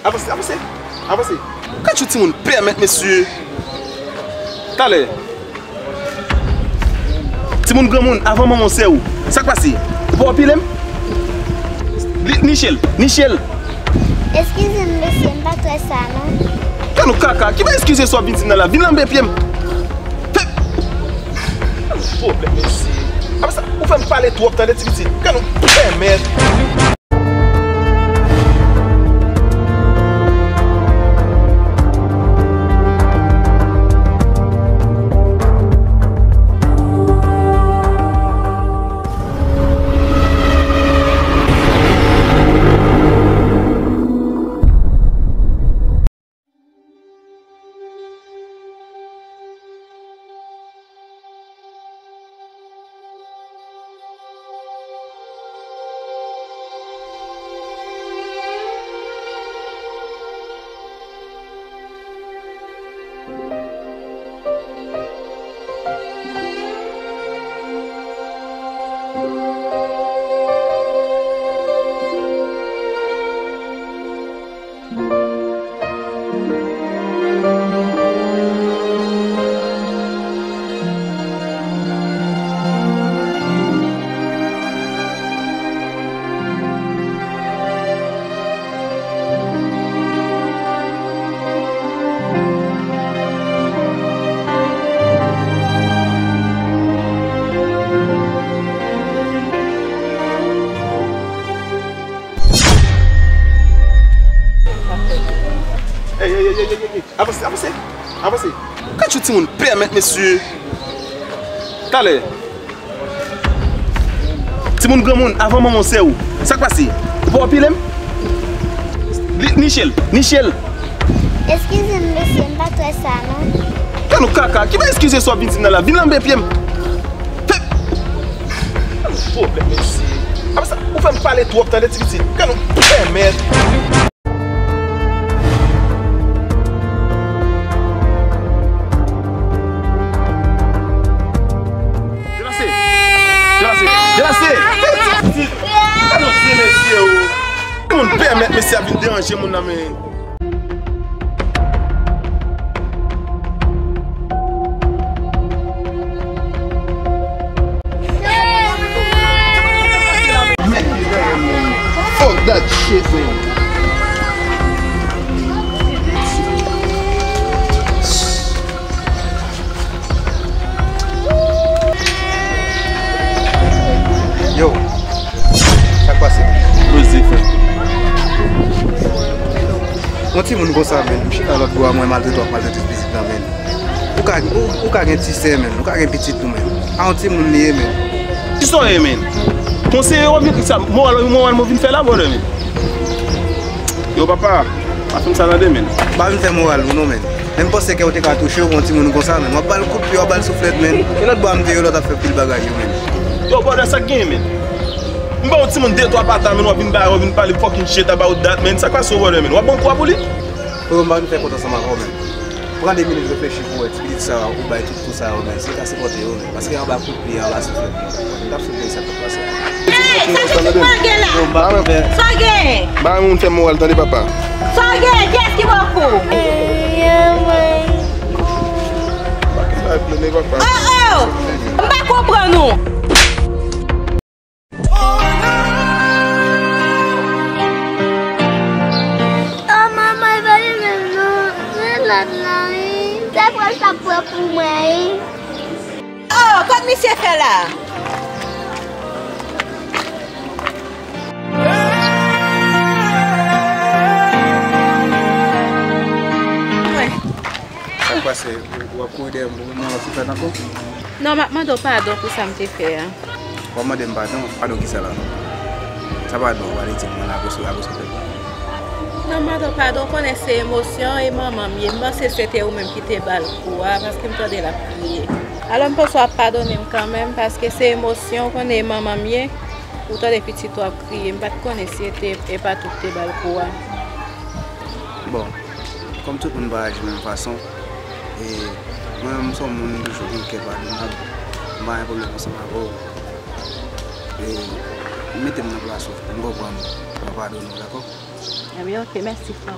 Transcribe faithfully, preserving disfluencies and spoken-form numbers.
Avanse, avanse, avanse. Kachou timoun pèmèt mesye. Talè. Timoun granmoun, avan manman w sè w. Sa k pase? Ou pa wè pye m? Li- Nichel, Nichel. Eskize m, mesye, m pa t wè sa, non. Gad yon kaka. Ki pa eskize sa w ap vin di m nan la? Vin lanbe pye m. Pèp. Pwoblèm, mesye. Apre sa, ou fè m pale twòp, tande, ti pitit. Gad yon pèmèt. Ey, ey, ey, ey, ey, ey. Avanse, avanse, avanse. Kachou timoun pèmèt mesye. Talè. Timoun granmoun, avan manman w sè w. Sa k pase? Ou pa wè pye m? Li- Nichel, Nichel. Eskize m, mesye, m pa t wè sa, non. Gad yon kaka. Ki pa eskize sa w ap vin di m nan la? Vin lanbe pye m. Pèp. Pwoblèm, mesye. Apre sa, ou fè m pale twòp, tande, ti pitit. Gad yon pèmèt. Delase! Delase! Delase! Gade yon ti mesye, o! Moun pèmèt mesye a vin deranje moun nan, men. Fuck that shit, man. Yo, sa k pase? Poze, frè. Yon timoun konsa, men, m chita lòt bò a, mwen maltrete w ap maltrete pitit lan, men. Ou ka, ou, ou ka gen ti sè, men. Ou ka gen pitit tou, men. A yon timoun li ye, men. Kisa w ye, men? Konseye w ap vin, sa, moral, moral mwen vin fè la, brother, men. Yo, papa, pa fè m sa tande, men. Pa vin fè moral ou non, men. Men m panse ke w te ka touche w pou yon timoun konsa, men. W ap ba l kout pye, w ap ba l souflèt, men. E lòt bò a m te ye, lòt ap fè pil bagay yo, men. Yo, brother, sa k genyen, men? M ba yon timoun de twa pata, men, w ap vin ba, w ap vin pale fucking shit about that, men. Sa k pase w, brother, men? W ap ban m kwa pou li? Frè, m pa vin fè kont ansanm avè w, men. Pran de minit reflechi pou w wè ti pitit sa a ou bay tout kou sa yo, men. Si w ka sipòte yo, men. Paske anba kout pye, anba souflèt. M t ap soufri sa k ap pase. Ey, sa pitit mwen gen la? Sa w gen? Ba moun fè moral tande, papa. Sa w gen? Kiyès ki ba w kou? Oh, oh! M pa konprann ou. Oh, manman, e pa li menm non. Se lòt lan, wi. Se pran sa pran pou mwen, wi. Oh, kot misye fè la? Sa k pase? Ou, w ap kouri dèyè m pou mwen, w ap souflèt ankò? Non, m ap mande w padon pou sa m te fè a. W ap mande m padon? Padon kisa la? Sa padon pale di mwen la, akoz, akoz ou fè? Non, m mande w padon, w konnen se emosyon e manman m ye. M panse se te ou menm ki te ba l kou a, paske m tande l ap kriye. Alò, m panse w ap padone m kanmenm, paske se emosyon, w konnen e manman m ye, ou tande pitit ou ap kriye. M pa t konnen si e te, e pa t ou ki te ba l kou a. Bon, kòm tout moun pa aji menm fason, e mwen menm m se yon moun m toujou gen kè padonab, m pa gen pwoblèm ansanm avè w. E mete m nan plas ou, m konprann ou, m ap padone w, dakò? Ebyen, ok, mèsi, frè.